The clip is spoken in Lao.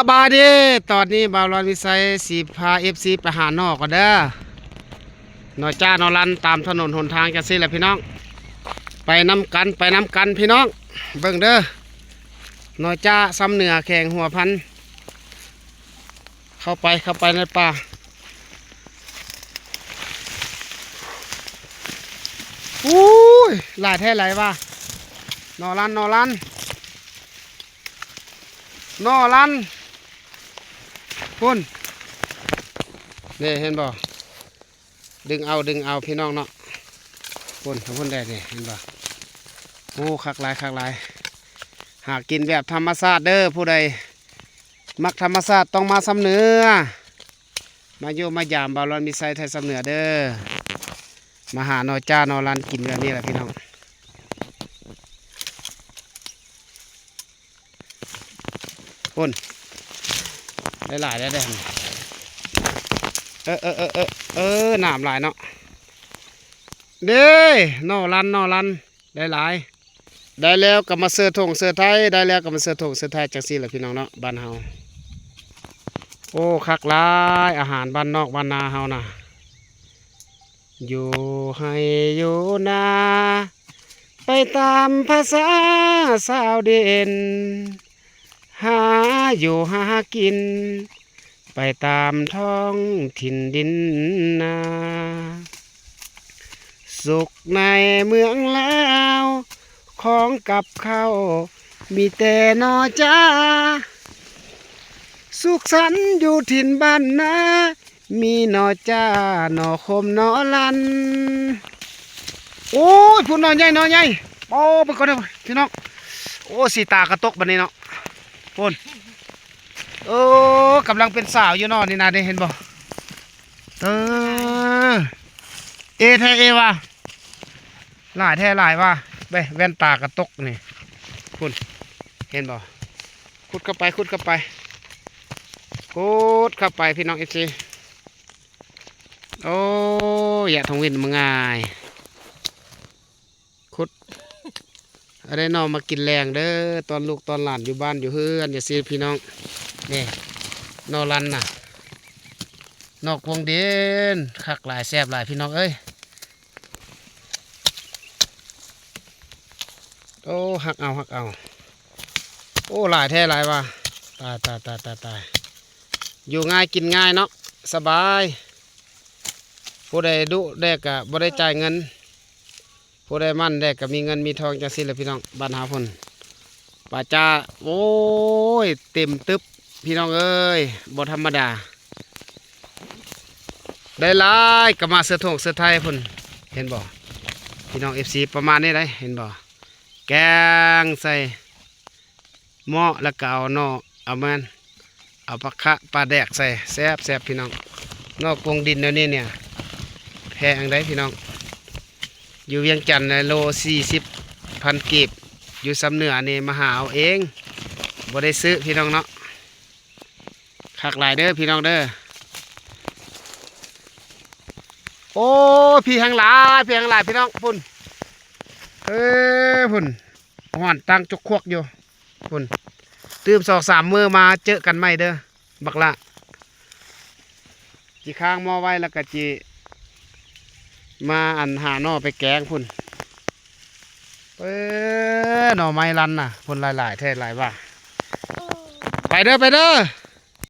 ບາຍດີ ຕອນນີ້ບ່າວລອນວິໄສຊິພາເອັຟຊີໄປຫາໜໍ່ກ່ອນເດີ. ໜໍ່ຈ້າໜໍ່ລັນຕາມຖະໜົນຫົນທາງຈັ່ງຊີ້ແຫຼະພີ່ນ້ອງ. ໄປນຳກັນ ໄປນຳກັນພີ່ນ້ອງ. ເບິ່ງເດີ ໜໍ່ຈ້າຊຳເໜືອແຂວງຫົວພັນ. ເຂົ້າໄປ ເຂົ້າໄປໃນປ່າ. ໂອ້ຍ ຫຼາຍແທ້ຫຼາຍວ່າ. ໜໍ່ລັນ ໜໍ່ລັນ ໜໍ່ລັນ ພຸ້ນ ນີ້ເຫັນບໍ່? ດຶງເອົາ ດຶງເອົາພີ່ນ້ອງເນາະ. ພຸ້ນ ພຸ້ນແດ່ນີ້ ເຫັນບໍ່? ໂອ້ ຄັກຫຼາຍ ຄັກຫຼາຍ. ຫາກິນແບບທຳມະຊາດເດີ ຜູ້ໃດມັກທຳມະຊາດຕ້ອງມາຊຳເໜືອ. ມາຢ້ຽມມາຢາມບ່າວລອນວິໄສໄທຊຳເໜືອເດີ. ມາຫາໜໍ່ຈ້າໜໍ່ລັນກິນແບບນີ້ແຫຼະພີ່ນ້ອງ. ພຸ້ນ ໄດ້ຫຼາຍແລ້ວເດ້. ເອີ ເອີ ນ້ຳຫຼາຍເນາະ. ເດ້ ໜໍ່ລັນ ໜໍ່ລັນ ໄດ້ຫຼາຍ. ໄດ້ແລ້ວກໍມາເຊີທົ່ງເຊີໄທ ໄດ້ແລ້ວກໍມາເຊີທົ່ງເຊີໄທ ຈັ່ງຊີ້ແຫຼະພີ່ນ້ອງເນາະ ບ້ານເຮົາ. ໂອ້ ຄັກຫຼາຍ ອາຫານບ້ານນອກບ້ານນາເຮົານະ. ຢູ່ໄຮ່ຢູ່ນາ ໄປຕາມພາສາຊາວດິນ ຫາຢູ່ຫາກິນ ໄປຕາມທ້ອງຖິ່ນດິນນາ. ສຸກໃນເມືອງລາວ ຂອງກັບເຂົ້າມີແຕ່ໜໍ່ຈ້າ. ສຸກສັນຢູ່ຖິ່ນບ້ານນາ ມີໜໍ່ຈ້າ ໜໍ່ຄົມ ໜໍ່ລັນ. ໂອ້ຍ ພຸ້ນໜໍ່ໃຫຍ່ ໜໍ່ໃຫຍ່. ໂອ້ ເບິ່ງກ່ອນເດີພີ່ນ້ອງ. ໂອ້ ສີຕາກະຕົກບັດນີ້ເນາະ. ພຸ້ນ ເອີ ກຳລັງເປັນສາວຢູ່ເນາະນີ້ນະ ໄດ້ເຫັນບໍ່? ເອີ ເອແທ້ເອວ່າ ຫຼາຍແທ້ຫຼາຍວ່າ. ເບິ່ງ ແວ່ນຕາກະຕົກນີ້ ພຸ້ນ ເຫັນບໍ່? ຂຸດເຂົ້າໄປ ຂຸດເຂົ້າໄປ ຂຸດເຂົ້າໄປ ພີ່ນ້ອງເອັຟຊີ. ໂອ້ ຢາກທອງວິນມາງ່າຍ ຂຸດ ເອົາໄດ້ໜໍ່ມາກິນແລງເດີ ຕອນລູກຕອນຫຼານຢູ່ບ້ານຢູ່ເຮືອນຈັ່ງຊີ້ພີ່ນ້ອງ. ນີ້ ໜໍ່ລັນນະ ນອກວົງດິນ ຄັກຫຼາຍແຊບຫຼາຍພີ່ນ້ອງເອີຍ. ໂອ້ ຮັກເອົາ ຮັກເອົາ. ໂອ້ ຫຼາຍແທ້ຫຼາຍວ່າ. ຕາຍ ຕາຍ ຕາຍ ຕາຍ ຕາຍ. ຢູ່ງ່າຍກິນງ່າຍເນາະ ສະບາຍ. ຜູ້ໃດດຸແດ່ກະບໍ່ໄດ້ຈ່າຍເງິນ ຜູ້ໃດໝັ່ນແດ່ກະມີເງິນມີທອງ ຈັ່ງຊີ້ແຫຼະພີ່ນ້ອງ. ບ້ານເຮົາພຸ້ນ ປາຈ້າ ໂອ້ຍ ເຕັມຕຶບພີ່ນ້ອງເອີຍ ບໍ່ທຳມະດາ. ໄດ້ຫຼາຍກໍມາເສືອທົ່ງເສືອໄທພຸ້ນ ເຫັນບໍ່ພີ່ນ້ອງເອັຟຊີ? ປະມານນີ້ໄດ໋ ເຫັນບໍ່? ແກງໃສ່ໝໍ້ ແລ້ວກໍເອົາໜໍ່ ເອົາແມ່ນ ເອົາຜັກຂະປາແດກໃສ່ ແຊບໆ ພີ່ນ້ອງ. ໜໍ່ກົງດິນແນວນີ້ເນຍ ແພງໃດ໋ພີ່ນ້ອງ. ຢູ່ວຽງຈັນນະ ໂລສີ່ສິບພັນກີບ ຢູ່ຊຳເໜືອນີ້ມາຫາເອົາເອງ ບໍ່ໄດ້ຊື້ພີ່ນ້ອງເນາະ. ຄັກຫຼາຍເດີພີ່ນ້ອງເດີ. ໂອ້ ພີ້ແຮງຫຼາຍ ພີ້ແຮງຫຼາຍພີ່ນ້ອງ ພຸ້ນ ເອີ ພຸ້ນ ຮ້ອນຕັ້ງຈົກຄວກຢູ່ ພຸ້ນ. ຕື່ມສອງສາມມື້ມາເຈີກັນໃໝ່ເດີບັກຫຼ້າ. ຈິຄ້າງໝໍ້ໄວ້ ແລ້ວກໍຈິມາ ອັນ ຫາໜໍ່ໄປແກງພຸ້ນ. ເອີ ໜໍ່ໄມ້ລັນນະ ພຸ້ນ ຫຼາຍໆ ແທ້ຫຼາຍວ່າ. ໄປເດີ ໄປເດີ.